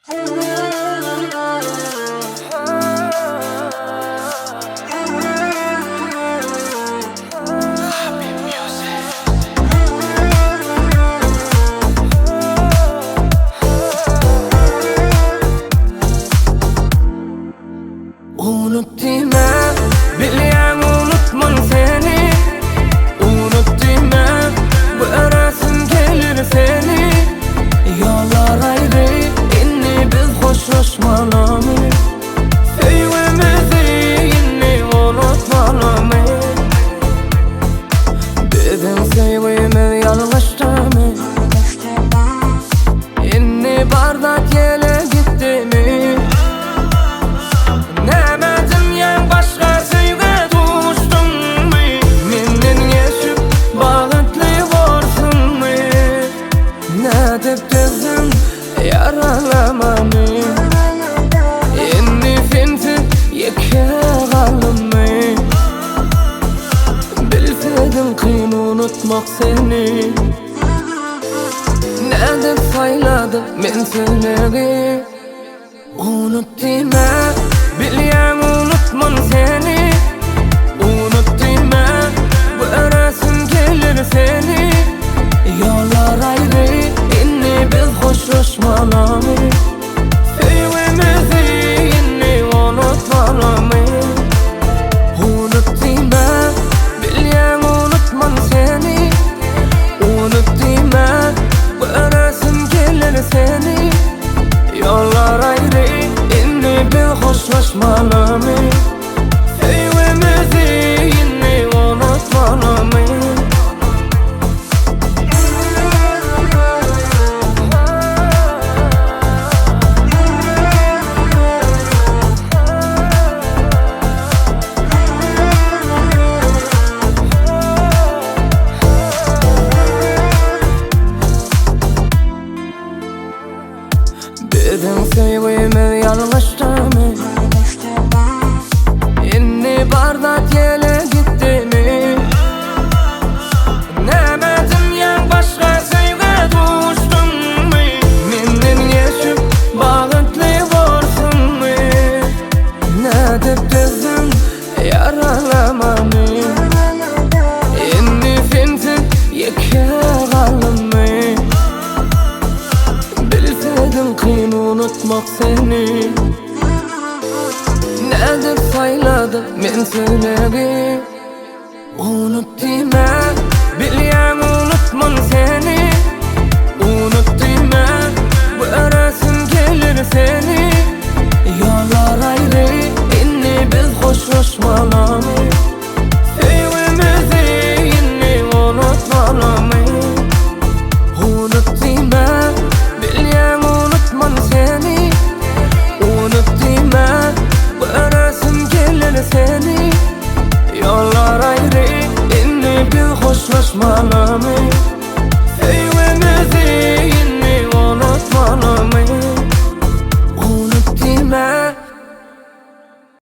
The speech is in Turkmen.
Unut diýme, bilýän unutman seni. Unut diýme, göresim gelir seni. Ýollar aýry, indi biz hoşlaşmalymy? Söýgimizi indi unutmalymy? Biziň söýgimiz ýalňyşdymy? Indi bar zat ýele gitdimi? Näme dünýäň başga söýgä duşduňmy? Menden geçip bagtly borsuňmy? Nädip dözdüň ýaralamany? Indi sensiz ýeke galdymmy? Bilsedim kyn unutmak seni. Nädip saýladym men seni? Unut diýme, bilýän unutman seni. Unut diýme, göresim gelir seni. Ýollar aýry, indi biz hoşlaşmalymy? Söýgimizi indi unutmalymy? Unut diýme, bilýän unutman seni. Unut diýme, göresim gelir seni. Ýollar aýry, indi biz hoşlaşmalymy? Söýgimizi indi unutmalymy? Biziň söýgimiz ýalňyşdymy? Indi bar zat ýele gitdimi? Näme dünýäň başga söýgä duşduňmy? Menden geçip bagtly borsuňmy? Nädip dözdüň ýaralamany? Indi sensiz ýeke galdymmy? Bilsedim kyn unutmak seni. Nädip saýladym men seni? Unut diýme, bilýän unutman seni. Unut diýme, göresim gelir seni. Ýollar aýry, indi biz hoşlaşmalymy? Söýgimizi indi unutmalymy? Unut diýme, bilýän unutman seni. Unut diýme, göresim gelir seni. Ýollar aýry, indi biz hoşlaşmalymy?